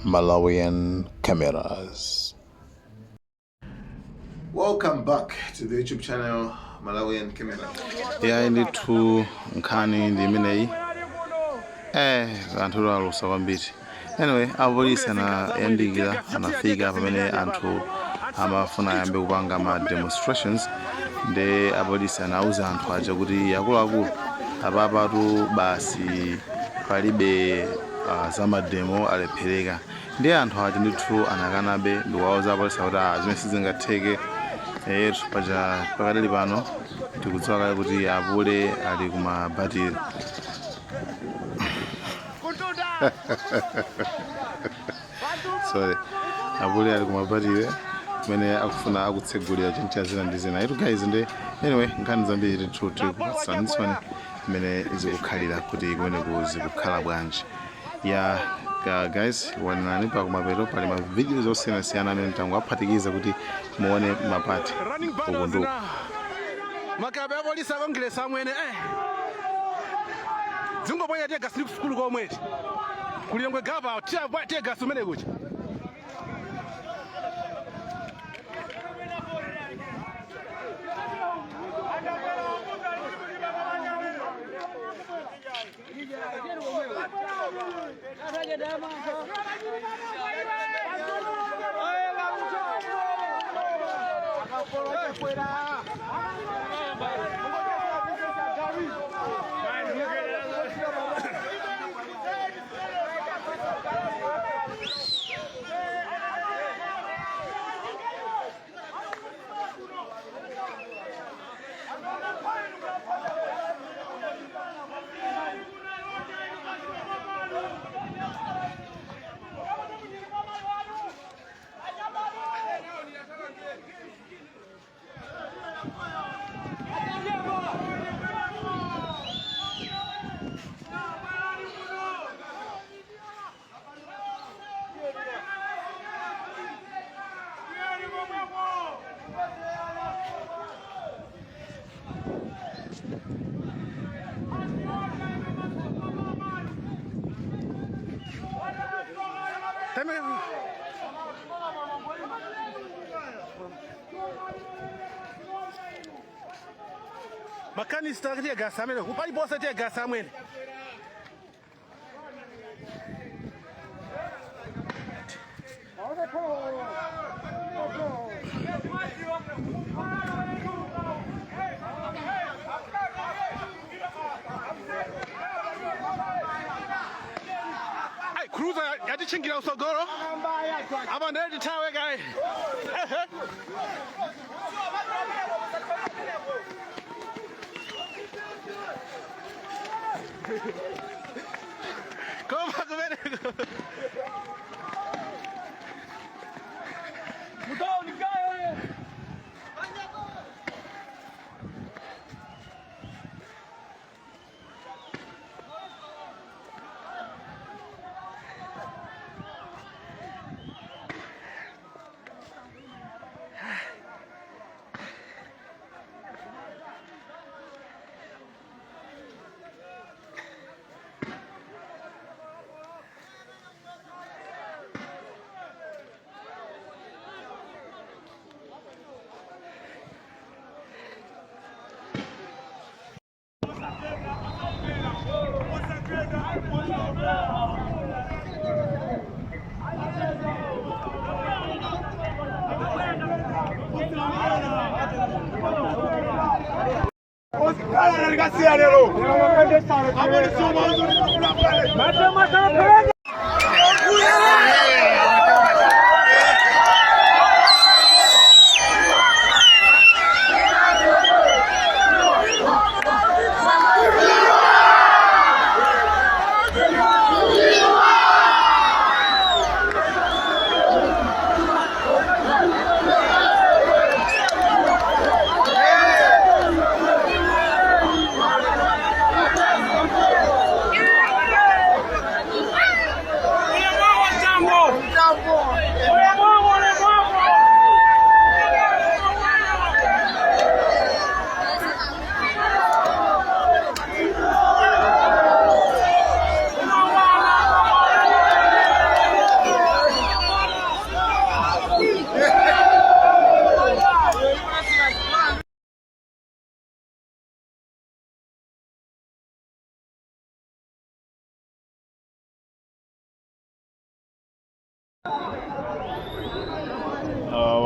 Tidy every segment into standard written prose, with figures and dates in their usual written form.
Malawian Cameras. Welcome back to the YouTube channel Malawian Camera. Yayi ndithu, nkhani ndi imeneyi. Anthu alusa kwambiri. Anyway, apolisi anayandikira, anafika pamene anthu amafuna ayambe kupanga ma demonstrations, ndi apolisi anauza anthu aja kuti akuluakulu, apapatu basi palibe za mademo, alephereka. Ndi anthu aja ndithu anakanabe ndikuwauza apolisi kuti zimene sizingatheke. Eyetu, paja pakadali pano tikudziwa kale kuti apule ali kumabatire, sorry, apule ali kumabatire kumene akufuna akutsegulira chincha zina ndi zina. Itu guys, ndi anyway, nkhani zambiri ndithu tikupatsani mmene zikukhalira, kuti kumeneku zikukhala bwanji. Ya guys, onani pakumapeto pali ma videos osiyanasiyana amene tangowaphatikiza kuti muone mapati uku ndi uku. Makabe apolisi a Congress amwene, zingoponya teargas ndi kusukulu komwe kulilongwe gapa teargas umene kucha. Makanista teargas amene paliponse teargas amwene. Ai, cruiser yatichingira usogolo apa, ndee tithawe kaye. Ehe. Koma kumeneko.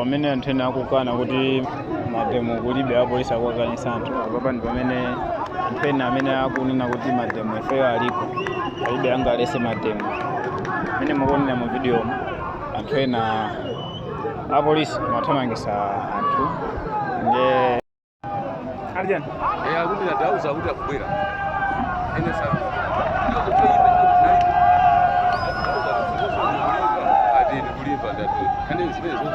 Pamene anthu ena akukana kuti mademo kulibe, apolisi akuwakanisa anthu. Apapa ndi pamene anthu ena amene akunena kuti mademo ifeyo aliko, palibe angalese mademo. Amene mukuonera mu video, anthu ena apolisi amathamangisa anthu nde Arjan. Akuti nadauza kuti akubwera ene sa ati ndikulimba ndati kane zimenezo.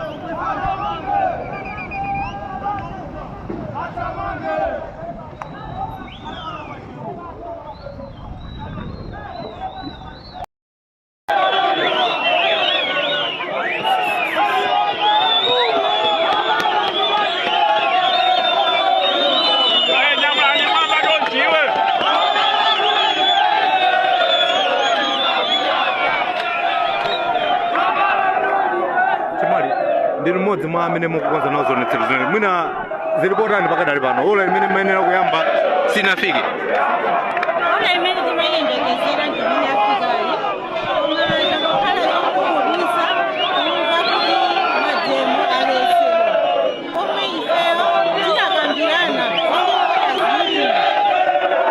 Chimali, ndinu mmodzi mwa amene mukukonza nawo zionetsero zimene mwina zili potani pakadali pano? Ola limene mayenera kuyamba sinafike. Ola imene timayiyembekezera ndimene afikayi, koma changokhala chokhumudwitsa kumva kuti mademo alesedwa, pomwe ifeyo tinakambirana ziwiri.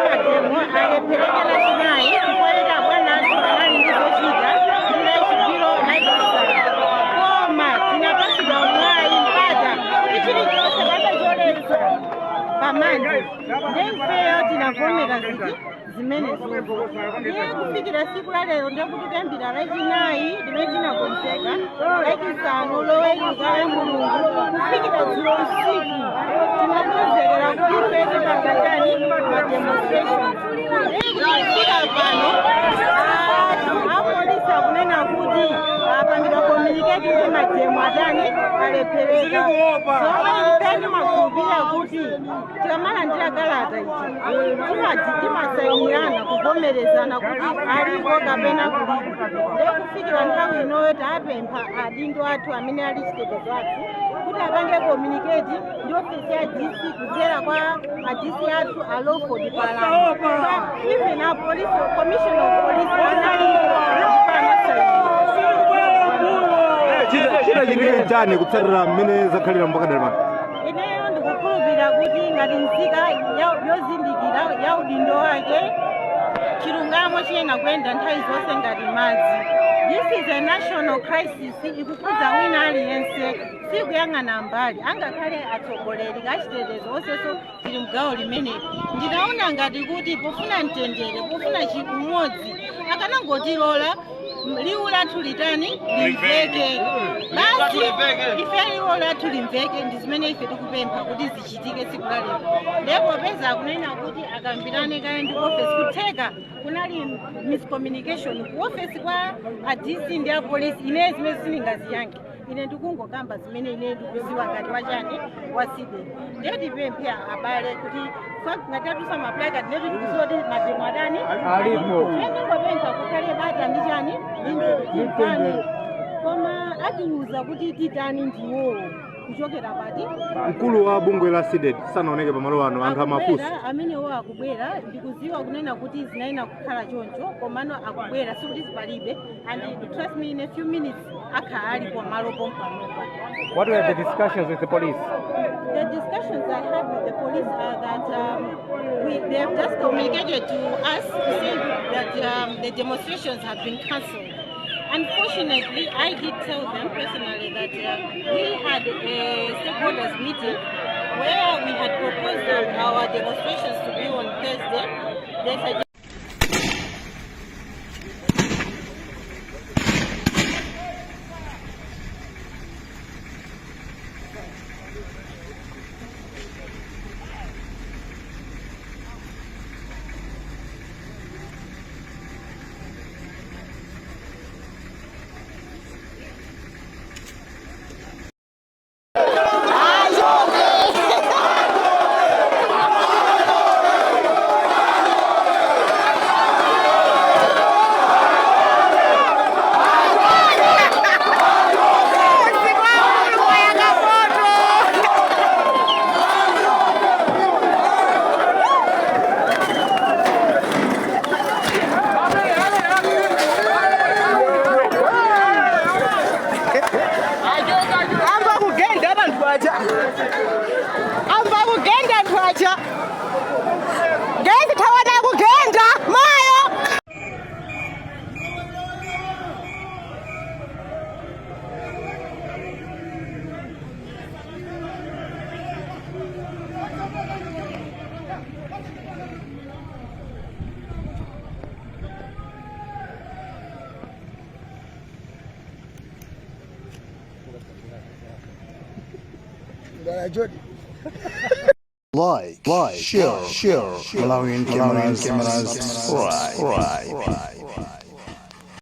Mademo alephereke Lachinayi chifukwa bwana athu anali ndi zochita ndi Lachigwiro lachisanu, koma tinapatsidwa mwayi, mpata kuti chilichonse palibe choletsa pamanje, nde ifeyo tinavomera ziti zimenezo. Ndiye kufikira siku la lero, ndiye kuti kuyambira Lachinayi limene tinakonzeka, Lachisanu, Loweruka, la Mulungu, kufikira dzulo usiku, tinakonzekera kuti ife tipangakani ma demonstrations. Ndiye kufika pano, apolisi akunena kuti apangidwa communicate kuti mademo atani, alephereka, zomwe ife timakhulupirira kuti tikamalandira kalata ichi timati timasayinirana kuvomerezana kuti aliko kapena kulibe. Ndiye kufikira nthawi inoyo, tapempha adindo athu amene ali chitetezo athu kuti apange communicate ndi ofisi ya DC kudzera kwa a DC athu a Lawford Palama. Even a police commissioner of police analipo anasainira. Chitachitike chani kutsatira mmene zakhalira pakadali pano? Ineyo ndikukhulupirira kuti ngati nzika yozindikira ya udindo wake, chilungamo chiyenera kuyenda nthawi zonse ngati madzi. This is a national crisis, ikukhudza wina aliyense, sikuyang'ana mbali, angakhale atsogoleri kachitetezo onsenso tili mgawo limeneli. Ndinaona ngati kuti pofuna mtendere, pofuna umodzi, akanangotilola liwu lathu litani, limveke basi. Ife liwu lathu limveke, ndi zimene ife tikupempha kuti zichitike tsiku la lero. Ndipo peza akunena kuti akambirane kaye ndi office, kutheka kunali miscommunication ku office kwa a DC ndi a police. Ine zimene sindingaziyankhe, ine ndikungokamba zimene ine ndikuziwa ngati wachani, wa CDEDI. Ndiye tipemphe abale kuti ngati atusa ma placard, ndiye tikuziwa kuti mademo atani, Alipo. Ndingopempha kukhale bata ndi chani, ndi koma atiuza kuti titani ndiwowo kuchokera pati. Mkulu wa bungwe la CDEDI sanaoneke pamalo ano, anthu amafunsa. Akubwera, amenewo akubwera. Ndikuziwa kunena kuti zinayenera kukhala choncho, komano akubwera, sikuti zipalibe, and trust me, in a few minutes akhala ali pamalo pompanopa. What were the discussions with the police? The discussions I had with the police are that they have just communicated to us to say that the demonstrations have been cancelled. Unfortunately, I did tell them personally that we had a stakeholders meeting where we had proposed our demonstrations to be on Thursday. They suggested Like, share, Malawian cameras, subscribe.